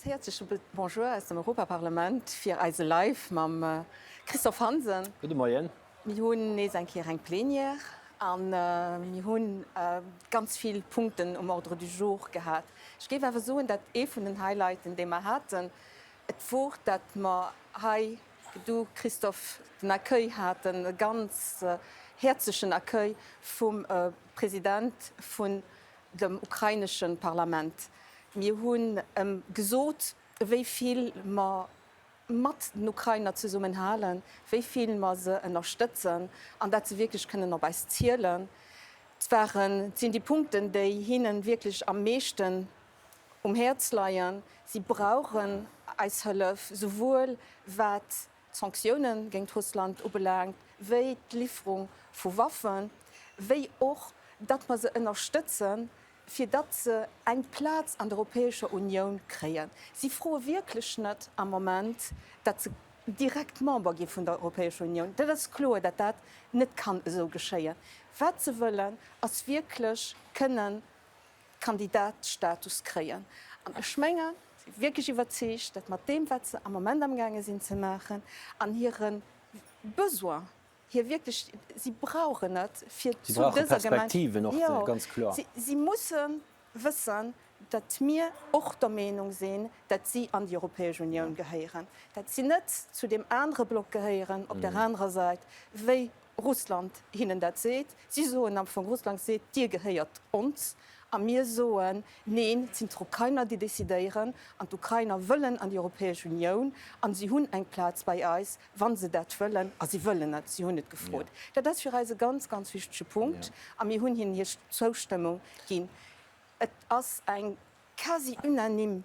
ganz häerzleche Bonjour aus dem Europaparlament fir eise Live mam Christophe Hansen. Gudde Moien. Mir hunn nees eng Kéier eng Plenière a mir hu ganz vill Punkten um Ordre du jour gehat. Ech géif awer soen, dat ee vun den Highlighten, dee mer haten, et wor, dat mer hei, du Christophe, den Accueil haten, e ganz häerzlechen Accueil vum President vun dem ukrainesche Parlament. Mir hunn em gesot, wéi vill mer mat den Ukrainer zesummen halen, wéi vill mer se ënnerstëtzen an dat se wierklech kënnen op eis zielen. Et waren, et sinn déi Punkten, déi hinnen wierklech am meeschten um Häerz leien. Si brauchen eis Hëllef, souwuel wat d'Sanktioune géint Russland ubelaangt, wéi d'Liwwerung vu Waffen, wéi och, datt mer se ënnerstëtzen, fir datt se eng Plaz an der Europäescher Unioun kréien. Si froe wierklech net am Moment, datt se direkt Member gi vun der Europäescher Unioun. Dat ass kloer, datt dat net kann esou geschéien. Wat se wëllen, ass wierklech kënnen Kandidatstatus kréien. An ech mengen, si wierklech iwwerzeegt, datt mat deem, wat se am Moment amgaange sinn ze maachen, an hire Besoin, hir wierklech, si brauchen et, fir zu dëser Perspektiven och, jo, ganz kloer. Si musse wëssen, datt mir och der Meenung sinn, datt si an déi Europäesch Unioun gehéieren, datt si net zu deem anere Block gehéieren op där anerer Säit, wéi Russland hinnen dat seet. Si soen am Fong, Russland seet, Dir gehéiert ons. A mir soen, Neen, et sinn d'Ukrainer, déi decidéieren. An d'Ukrainer wëllen an déi Europäesch Unioun. A si hunn eng Plaz bei eis, wa se dat wëllen. A si wëllen et, si hunn et gefrot. Dat ass fir eis e ganz, ganz wichtege Punkt. A mir hunn hinnen hir Zoustëmmung ginn. Et ass eng quasi unanime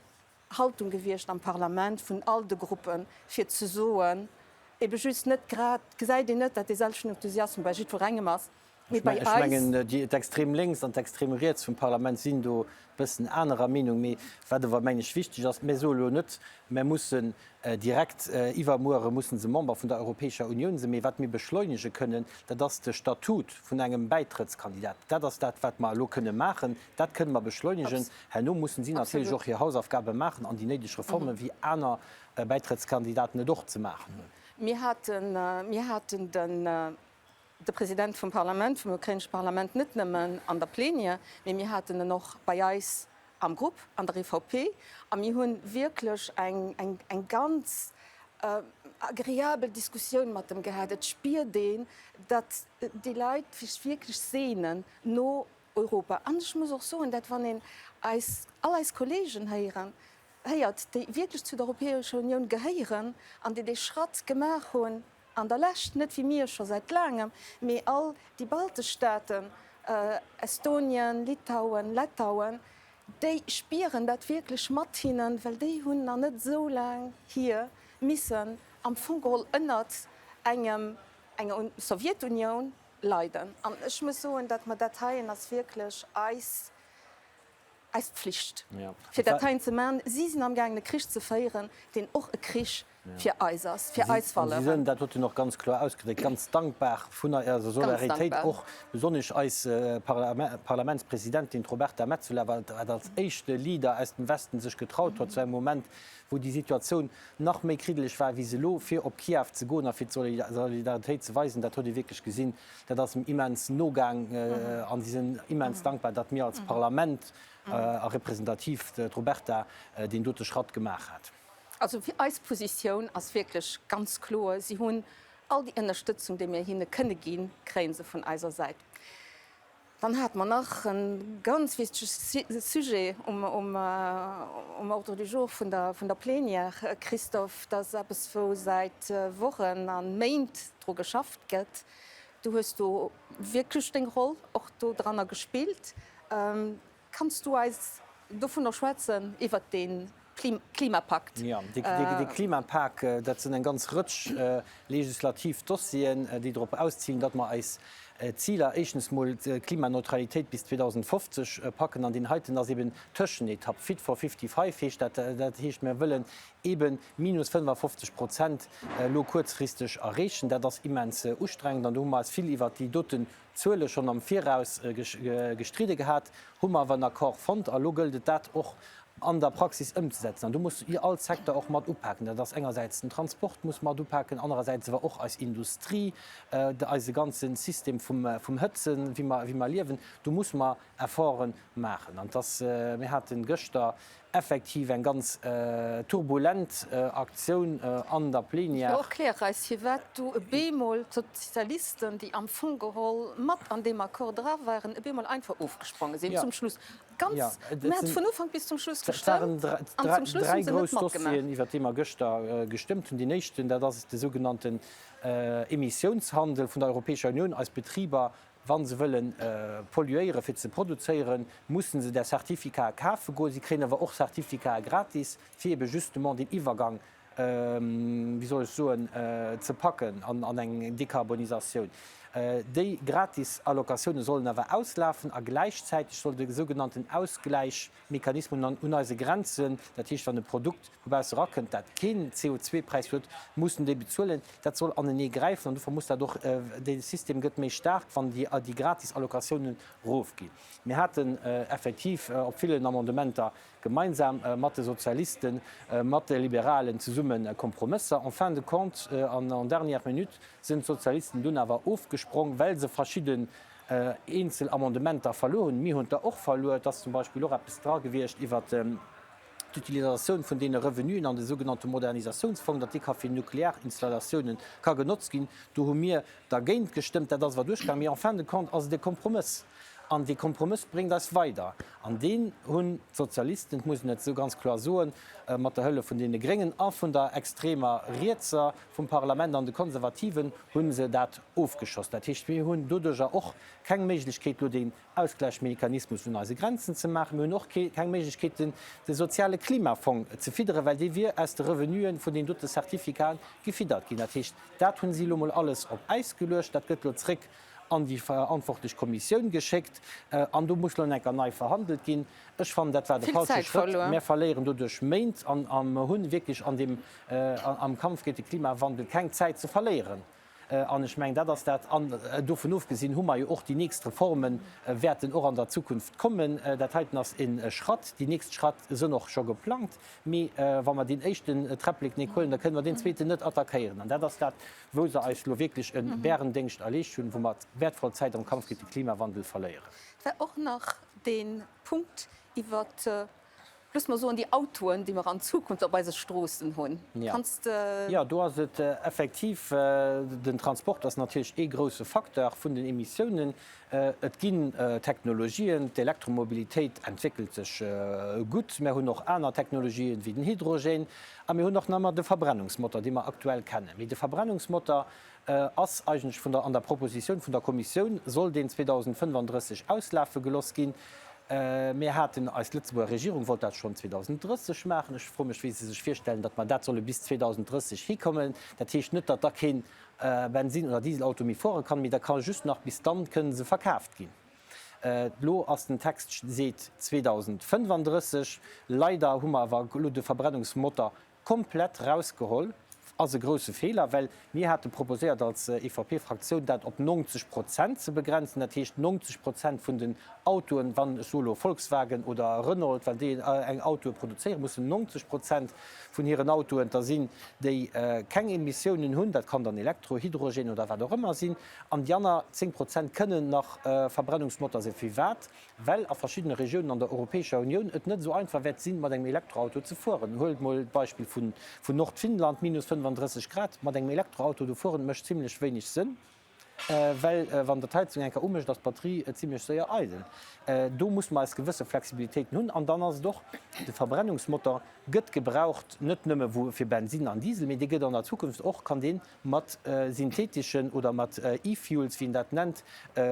Haltung gewiescht am Parlament vun all de Gruppen, fir ze soen, ebe just net grad, gesäit een net, datt dee selwechten Enthusiasme bei jiddwerengem ass, mee bei eis. Ech mengen, d'extrem lénks an d'extrem riets vum Parlament sinn do e bëssen anerer Meenung. Mee wat awer, mengen ech, wichteg ass, Mir soe lo net, mir mussen direkt iwwermuere mussen se Member vun der Europäescher Unioun sinn. Mee wat mir beschleunege kënnen, dat ass de Statut vun engem Bäitrëttskandidat. Dat ass dat, wat mer elo kënne maachen. Dat kënne mer beschleunegen. Herno mussen si natierlech och hir Hausaufgabe maachen an déi néideg Reformen, wéi aner Bäitrëttskandidaten et och ze maachen hunn. Mir haten, mir haten den, de President vum Parlament, vum ukrainesche Parlament net nëmmen an der Plenière, mee mir haten en och bei eis am Grupp, an der EVP. A mir hu wierklech eng, eng, eng ganz agreabel Diskussioun mat em gehat. Et spiert een, datt déi Leit sech wierklech sehnen no Europa. An ech muss och soen, dat wann een eis, all eis Kollegen héieren, héiert, déi wierklech zu der Europäescher Unioun gehéieren an déi dee Schratt gemaach hunn an der Lescht, net wéi mir scho säit laangem, mee all déi baltesch Staaten, Estonien, Litauen, Lettauen, déi spieren dat wierklech mat hinnen, well déi hunn nach net esou laang hier missen am Fong geholl ënnert engem, enger Sowjetunioun Leiden. An ech muss soen, datt mer dat heien ass wierklech eis, eis Pflicht, fir dat heien ze maachen. Si sinn amgaangen e Krich ze féieren, deen och e Krich fir eis ass, fir eis Valeuren. Si sinn, dat huet en och ganz kloer ausgedréckt, ganz dankbar vun eiser Solidaritéit, och besonnesch eis Parlamentspresidentin, d'Roberta Metsola, wat als éischte Leader aus dem Westen sech getraut huet, zu engem Moment, wou déi Situatioun nach méi kriddeleg war wéi se elo, fir op Kiew ze goen a fir d'Solidaritéit ze weisen. Dat huet ee wierklech gesinn. Dat ass em immens nogaang a si sinn immens dankbar, datt mir als Parlament a representativ d'Roberta deen dote Schratt gemaach hat. Also eis Positioun ass wierklech ganz kloer. Si hunn all déi Ënnerstëtzung, déi mir hinne kënne ginn, kréie se vun eiser Säit. Dann hate mer nach e ganz wichtege Sujet um Ordre du jour vun der Plénière, Christophe. Dat ass eppes, wou säit Wochen a Méint dru geschafft gëtt. Du hues do wierklech deng Roll och do dranner gespillt. Kanns du eis dovunner schwätzen, iwwert dee Klimapakt? Jo, dee Klimapak, dat sinn eng ganz Rëtsch legislativ Dossieren, déi drop auszilen, datt mer eis. Ziler, éischtens mol d'Klimaneutralitéit bis 2050 packen an deen heiten ass eben d'Tëschenetapp. Fit for 55 heescht dat. Dat heescht, mir wëllen eben minus 55 Prozent elo kuerzfristeg erreechen. Dat ass immens ustrengend an do hu mer eis vill iwwert déi doten Zuele schonn am Viraus gestridde gehat, hu mer awer en Accord fonnt a lo gëllt et dat och an der Praxis ëmzesetzen. An do muss all Secteur och mat upaken. Dat ass engersäits den Transport muss mat upaken, anerersäits awer och eis Industrie, eise ganze System vum Hëtzen, wéi mer, wéi mer liewen. Do musse mer Efforte maachen. An dass, mir hate gëschter effektiv eng ganz turbulent Aktioun an der Plenière. Jo, erklär eis, firwat du e beemol d'Sozialisten, déi am Fong geholl mat an deem Accord dra waren, e beemol einfach ofgespronge sinn zum Schluss. Ganz, mir hat vun Ufank bis zum Schluss gestëmmt an zum Schluss hu se net matgemaach. Et waren dräi grouss Dossieren, iwwert déi mer gëschter gestëmmt hunn. Deen éischten, dat ass de sougenannten Emissiounshandel vun der Europäescher Unioun. Eis Betriber, wa se wëlle polluéieren, fir ze produzéieren, mussen se där Certificate kafe goen. Si kréien awer och Certificate gratis, fir ebe justement deen Iwwergang wéi soll ech soen, ze packen an eng Dekarbonisatioun. Déi gratis Allocatioune sollen awer auslafen a gläichzäiteg soll de sougenannten Ausgläichmechanismus un eise Grenzen, dat heescht wann e Produkt vu bausse erakënnt, dat keen CO2-Präis huet, mussen déi bezuelen. Dat soll anenee gräifen an dofir muss dat och, dee System gëtt méi staark, wann déi gratis Allocatiounen erofginn. Mir haten effektiv op villen Amendementer gemeinsam mat de Sozialisten, mat de Liberalen zesumme Kompromësser. En fin de compte an en dernière minute sinn d'Sozialisten dunn awer ofgesprong, well se verschidden eenzel Amendementer verluer hunn. Mir hunn der och verluer. Et ass zum Beispill och eppes dra gewiescht iwwert d'Utilisatioun vun deene Revenuen an de sougenannte Modernisatiounsfong, datt dee ka fir Nuklearinstallatiounen ka genotzt ginn. Do hu mir dergéint gestëmmt. Dat ass awer duerchgaangen. Mee en fin de compte ass et e Kompromëss. An dee Kompromëss bréngt eis weider. An deen hunn d'Sozialisten, et muss een et esou ganz kloer soen, mat der Hëllef vun deene Gréngen a vun der extremer Rietser vum Parlament an de Konservativen, hu se dat ofgeschoss. Dat heescht, mir hunn doduerjer och keng Méiglechkeet, elo deen Ausgläichmechanismus un eise Grenzen ze maachen. Mir hunn och keng Méiglechkeet, de soziale Klimafong ze fidderen, well dee wier aus de Revenuen vun deenen dote Certificaten gefiddert ginn. Dat heescht, dat hu si elo mol alles op Äis geluecht. Dat gëtt elo zréck an déi verantwortlech Kommissioun geschéckt an do muss lo enker nei verhandelt ginn. Ech fannen, dat war de falsche Schrëtt. Mär verléieren doduerch Méint an a mer hunn wierklech an deem, am Kampf géint de Klimawandel keng Zäit ze verléieren. An ech mengen, dat ass dat. An dovun ofgesinn hu mer jo och déi nächst Reforme wäerten och an der Zukunft kommen. Dat heiten ass e Schratt. Déi nächst Schratt sënn och scho geplangt. Mee wa mer deen éischten Träpplek nik huelen, da kënnen mer deen zweeten net attackéieren. An dat ass dat, wou se eis elo wierklech e Bärendéngscht erleegt hunn, wou mer wäertvoll Zäit am Kampf géint de Klimawandel verléieren. Et war och nach dee Punkt iwwert, looss mer soen, déi Autoen, déi mer an Zukunft op eise Stroossen hunn. Kanns de. Jo, do ass et effektiv, den Transport ass natierlech ee grouse Facteur vun den Emissiounen. Et ginn Technologien, d'Elektromobilitéit entwéckelt sech gutt. Mir hunn och aner Technologien wéi den Hydrogen a mir hunn och nach ëmmer de Verbrennungsmotor, dee mer aktuell kennen. Mee de Verbrennungsmotor ass eigentlech vun der, an der Propositioun vun der Kommissioun soll deen 2035 auslafe geloss ginn. Mir haten, eis Lëtzebuerger Regierung wollt dat schonn 2030 maachen. Ech froe mech, wéi se sech virstellen, datt mer dat solle bis 2030 hikommen. Dat heescht net, datt da keen Bensin oder Dieselauto méi fuere kann, mee da ka just nach bis dann kënnen se verkaaft ginn. Elo ass den Text seet 2035. Leider hu mer awer elo de Verbrennungsmotor komplett rausgeholl. Ass e grousse Feeler, well mir hate proposéiert als EVP-Fraktioun dat op 90 Prozent ze begrenzen. Dat heescht 90 Prozent vun den Autoen, wann, ech soe lo Volkswagen oder Renault, wann déi eng Autoe produzéieren, mussen 90 Prozent vun hiren Autoen der sinn, déi keng Emissiounen hunn, dat kann dann Elektro, Hydrogen oder wat och ëmmer sinn, an déi aner 10 Prozent kënnen nach Verbrennungsmotor sinn. Firwat? Well a verschiddene Regiounen an der Europäescher Unioun et net esou einfach wäert sinn, mat engem Elektroauto ze fueren. Huelt mol d'Beispill vun Nordfinnland, minus 35 Grad, mat engem Elektroauto do fueren, mécht zimlech wéineg Sënn. Well wann Der d'Heizung eng Kéier umécht, ass d'Batterie zimlech séier eidel. Do musse mer eis gewësse Flexibilitéiten hunn. An dann ass et och, de Verbrennungsmotor gëtt gebraucht net nëmme wou fir Bensinn an Diesel, mee dee gëtt an der Zukunft och, kann dee mat syntheteschen oder mat E-Fuels, wéi een dat nennt,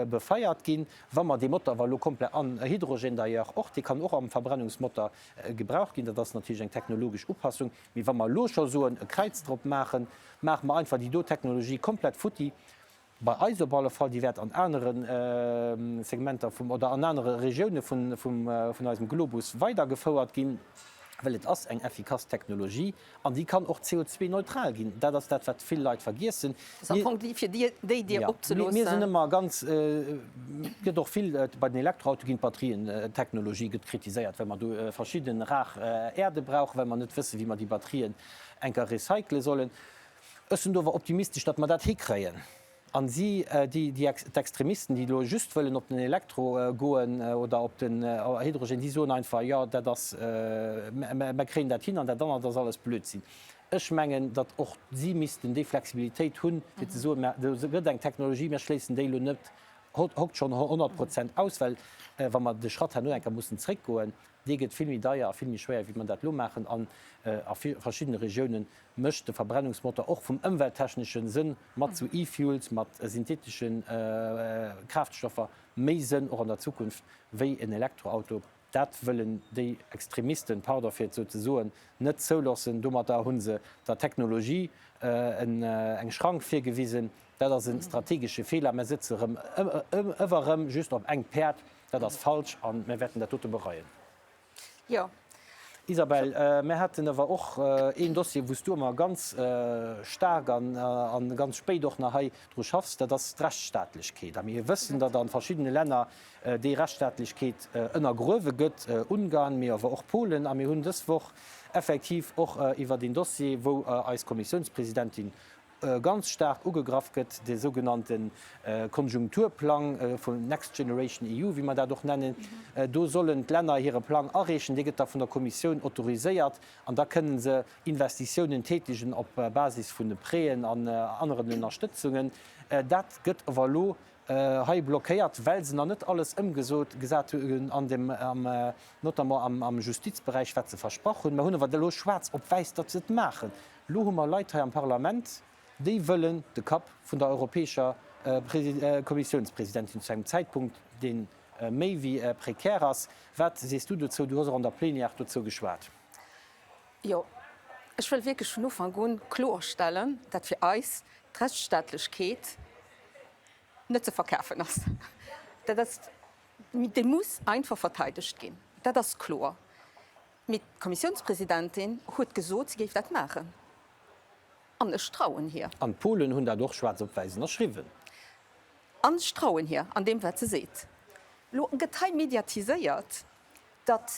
befeiert ginn. Wa mer dee Motor awer elo komplett, an Hydrogen d'ailleurs och, dee kann och am Verbrennungsmotor gebraucht ginn, dat ass natierlech eng technologesch Upassung, Mee wa mer elo scho soen, e Kräiz drop maachen, maache mer einfach déi do Technologie komplett futti. Bei eis op alle Fall, déi wäert an anere Segmenter vum, oder an anere Regioune vun eisem Globus weidergefouert ginn, well et ass eng effikass Technologie an déi kann och CO2-neutral ginn. Dat ass dat, wat vill Leit vergiessen. Dat ass am Fong déi, fir déi Dier opzeloossen. Mir sinn ëmmer ganz, et gëtt och vill, bei den Elektroautoe ginn d'Batterientechnologie gëtt kritiséiert, well mer do verschidde rar Äerde brauchen, well mer net wëssen, wéi mer déi Batterien enker recycele sollen. Ech sinn do awer optimistesch, datt mer dat hikréien. An si, déi, déi d'Extremisten, déi elo just wëllen op den Elektro goen oder op den Hydrogen, déi soen einfach, jo, dat ass, mer kréien dat hin an dat anert ass alles Blödsinn. Ech mengen, datt och si missten déi Flexibilitéit hunn, fir ze soen, mä do gëtt eng Technologie, mir schléissen déi elo net hokt schonn 100 Prozent aus, well wa mer de Schratt herno eng Kéier mussen zréckgoen, dee gëtt vill méi deier a vill méi schwéier, wéi mer dat elo maachen. An a verschiddene Regiounen mécht de Verbrennungsmotor och vum ëmwelttechnesche Sënn mat sou E-Fuels, mat synthetesche Kraaftstoffer méi Sënn, och an der Zukunft, wéi en Elektroauto. Dat wëllen déi Extremisten, pardon fir et esou ze soen, net zouloossen. Domadder hu se der Technologie eng Schrank virgewisen. Dat ass e strategesche Feeler. Mer sëtze erëm ëwer erëm just op engem Päerd. Dat ass falsch a mir wäerten dat dote bereien. Jo. Isabel, mir haten awer och een Dossier, wou s du ëmmer ganz staark a ganz spéit och nach hei dru schaffs, dat ass d'Rechtsstaatlechkeet. A mir wëssen, datt a verschiddene Länner déi Rechtsstaatlechkeet ënnergruewe gëtt, Ungarn, mee awer och Polen. A mir hunn dës Woch effektiv och iwwert een Dossier, wou eis Kommissiounspresidentin ganz staark ugegraff gëtt, de sougenannte Konjunkturplang vun Next Generation EU, wéi mer dat och nennen. Do sollen d'Länner hire Plang areechen, dee gëtt da vun der Kommissioun autoriséiert an da kënne se Investitiounen tätigen op Basis vun Prêten an aneren Ënnerstëtzungen. Dat gëtt awer elo hei blockéiert, well se nach net alles ëmgesot gesat hunn an dem, notamment am Justizberäich, wat se versprach hunn. Mer hunn awer elo schwaarz op wäiss, datt se et maachen. Elo hu mer Leit hei am Parlament, déi wëllen de Kapp vun der europäescher Kommissiounspresidentin zu engem Zäitpunkt, dee méi wéi prekär ass. Wat sees du dozou? Du hues och an der Plénière dozou geschwat. Jo, ech wëll wierklech vun Ufank un kloerstellen, dat fir eis d'Rechtsstaatlechkeet net ze verkafen ass. Dat ass, déi muss einfach verteidegt ginn, dat ass kloer. Mee d'Kommissiounspresidentin huet gesot, si géif dat maachen. An ech trauen hir. An d'Polen hunn dat och schwaarz op wäiss ënnerschriwwen. An ech trauen hir an deem, wat se seet. Elo gëtt hei mediatiséiert, datt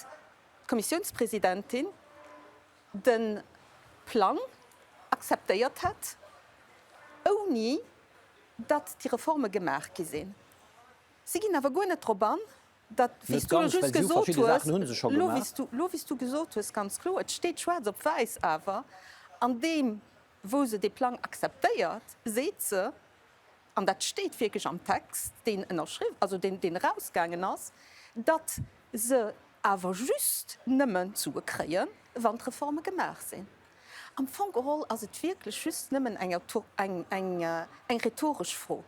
d'Kommissiounspresidentin de Plang akzeptéiert hätt, ouni datt déi Reforme gemaach gi sinn. Si ginn awer guer net drop an, Dat, wéi s du elo just gesot hues, elo wéi s du, elo wéi s du gesot hues, ganz kloer, et steet schwaarz op wäiss awer an deem, wou se dee Plang akzeptéiert, seet se, an dat steet wierklech am Text, deen ënnerschriww, also deen, deen erausgaangen ass, datt se awer just nëmmen d'Sue kréien, wann d'Reforme gemaach sinn. Am Fong geholl ass et wierklech just nëmmen eng, eng, eng rhetoresch Fro.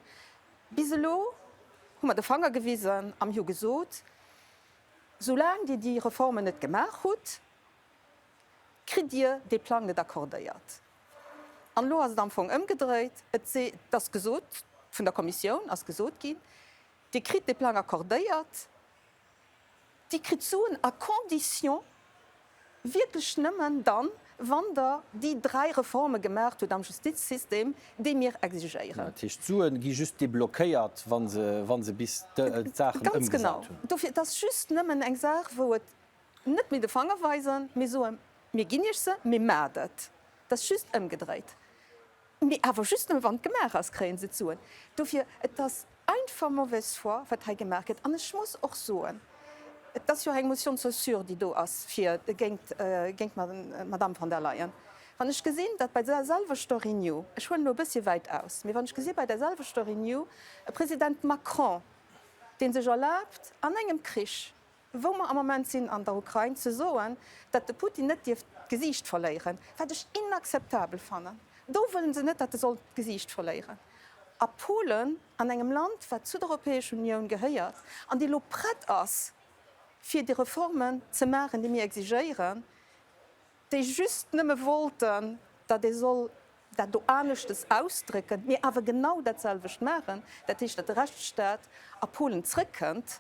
Bis elo hu mer de Fanger gewisen a mir hu gesot, Soulaang Dir déi Reformen net gemaach hutt, kritt Dir dee Plang net accordéiert. An elo ass et am Fong ëmgedréit, et ass gesot, vun der Kommissioun ass gesot ginn, Dir kritt dee Plang accordéiert, Dir kritt d'Suen à condition, wierklech nëmmen dann, wann Der déi 3 Reforme gemaacht hutt am Justizsystem, déi mir exigéieren. Dat heescht, d'Sue gi just deblockéiert, wa se, wa se bis d'Saachen Ganz genau. ëmgesat hunn. Dofir, et ass just nëmmen eng Saach, wou et net méi de Fanger weisen, mee soen, Mir ginn Iech se, mee maacht et. Et ass just ëmgedréit. Mee awer just nëmme wann et gemaach ass, kréie se d'Suen. Dofir, et ass einfach mauvaise foi, wat hei gemaach gëtt. An ech muss och soen, et ass jo och eng Motion de censure, déi do ass fir géint, géint d'Madame von der Leyen. Wann ech gesinn, datt bei där selwechter Reunion, ech huelen elo e bëssche wäit aus, mee wann ech gesi bei där selwechter Reunion e President Macron, dee sech erlaabt an engem Krich, wou mer am Moment sinn an der Ukrain, ze soen, datt de Putin net dierf d'Gesiicht verléieren, wat ech inakzeptabel fannen. Do wëllen se net, datt e soll d'Gesiicht verléieren. A Polen, an engem Land, wat zu der Europäesch Unioun gehéiert an déi elo prett ass, fir déi Reformen ze maachen, déi mir exigéieren, déi just nëmme wollten, datt ee soll. dat do aneschtes ausdrécken, mee awer genau dat selwecht maachen, dat heescht, datt de Rechtsstaat a Polen zrëckkënnt,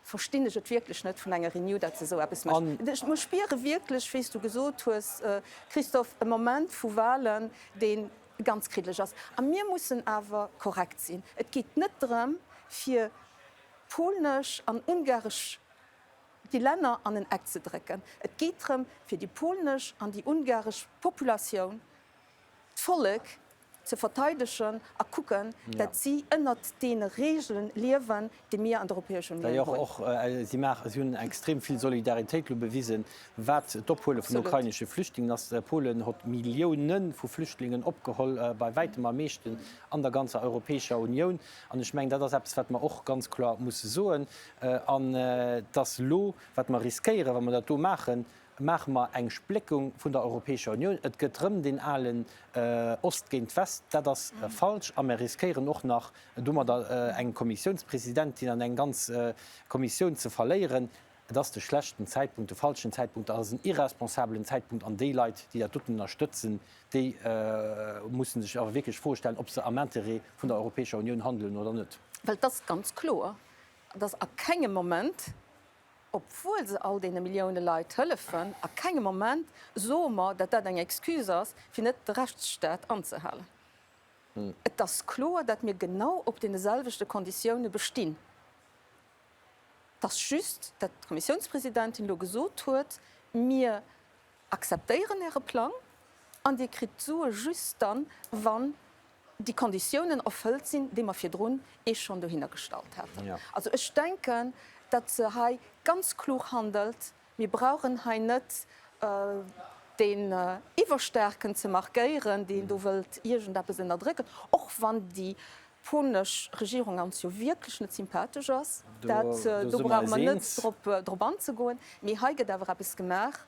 verstinn ech et wierklech net vun enger Renew, datt se esou eppes mécht. Mer spiere wierklech, wéi s du gesot hues, Christophe, e Moment vu Wahlen, dee ganz kriddeleg ass. A mir mussen awer korrekt sinn. Et geet net drëm, fir polnesch an ungaresch, déi Länner an en Eck ze drécken. Et geet drëm, fir déi polnesch an déi ungaresch Populatioun, d'Vollek, ze verteidegen a kucken, dat si ënnert deene Regeln liewen, déi mir an der Europäescher Unioun hunn. Och si maachen, si hunn extrem vill Solidaritéit elo bewisen, wat d'Ophuele vun ukrainesche Flüchtlingen ass. Polen hott Millioune vu Flüchtlingen opgeholl, bei wäitem am meeschten an der ganzer Europäescher Unioun. An ech mengen, dat ass eppes, wat mer och ganz kloer musse soen. An dass elo, wat mer riskéieren, wa mer dat do maachen, maache mer eng Spléckung vun der Europäescher Unioun. Et gëtt erëm deen alen Ost géint West. Dat ass falsch. A mer riskéieren och nach domadder eng Kommissiounspresidentin an eng ganz Kommissioun ze verléieren. Et ass de schlechten Zäitpunkt, de falschen Zäitpunkt, et ass en irresponsabelen Zäitpunkt. An déi Leit, déi dat doten ënnerstëtzen, déi musse sech awer wierklech Froe stellen, ob se am Intérêt vun der Europäescher Unioun handelen oder net. Well et ass ganz kloer, dass a kengem Moment, obwuel se all deene Millioune Leit hëllefen, a kengem Moment soe mer, datt dat eng Excuse ass, fir net de Rechtsstaat anzehalen. Et ass kloer, datt mir genau op deene selwechte Konditioune bestinn. Et ass just, datt d'Kommissiounspresidentin elo gesot huet, Mir akzeptéieren Äre Plang an Dir kritt d'Sue just dann, wann déi Konditiounen erfëllt sinn, déi mer virdrun Iech schonn dohinner gestallt haten. Also ech denken, datt se hei ganz klug handelt. Mir brauchen hei net deen Iwwerstaarken ze markéieren, deen do wëllt iergendeppes ënnerdrécken, och wann déi polnesch Regierung ons jo wierklech net sympathesch ass. Dat, do brauche mer net drop anzegoen. Mee hei gëtt awer eppes gemaach,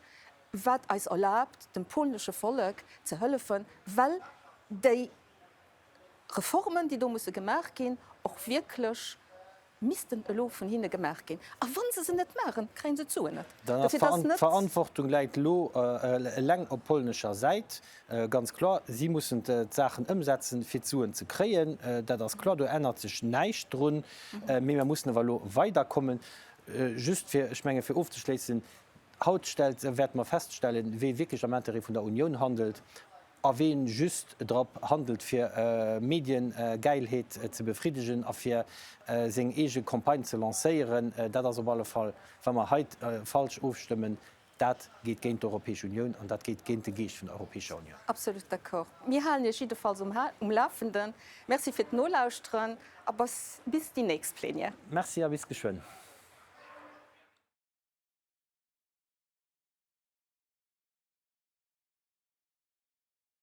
wat eis erlaabt, dem polnesche Vollek ze hëllefen, well déi Reformen, déi do musse gemaach ginn, och wierklech missten elo vun hinne gemaach ginn. A wa se se net maachen, kréie se d'Suen net. Dofir, dass net. D'Verantwortung läit elo eleng op polnescher Säit, ganz kloer. Si mussen d'Saachen ëmsetzen, fir d'Suen ze kréien. Dat ass kloer, do ännert sech näischt drun. Mee mer mussen awer elo weiderkommen. Just fir, ech menge fir ofzeschléissen, Haut stellt, wäerte mer feststellen, wee wierklech am Intérêt vun der Unioun handelt a ween just drop handelt, fir Mediengäilheet ze befriddegen a fir seng eege Campagne ze lancéieren. Dat ass op alle Fall, wa mer hei falsch ofstëmmen, dat geet géint d'Europäesch Unioun an dat geet géint de Geescht vun der Europäescher Unioun. Absolut d'accord. Mir halen Iech jiddefalls um Lafenden. Merci fir d'Nolauschteren a bis déi nächst Plenière. Merci a bis geschwënn.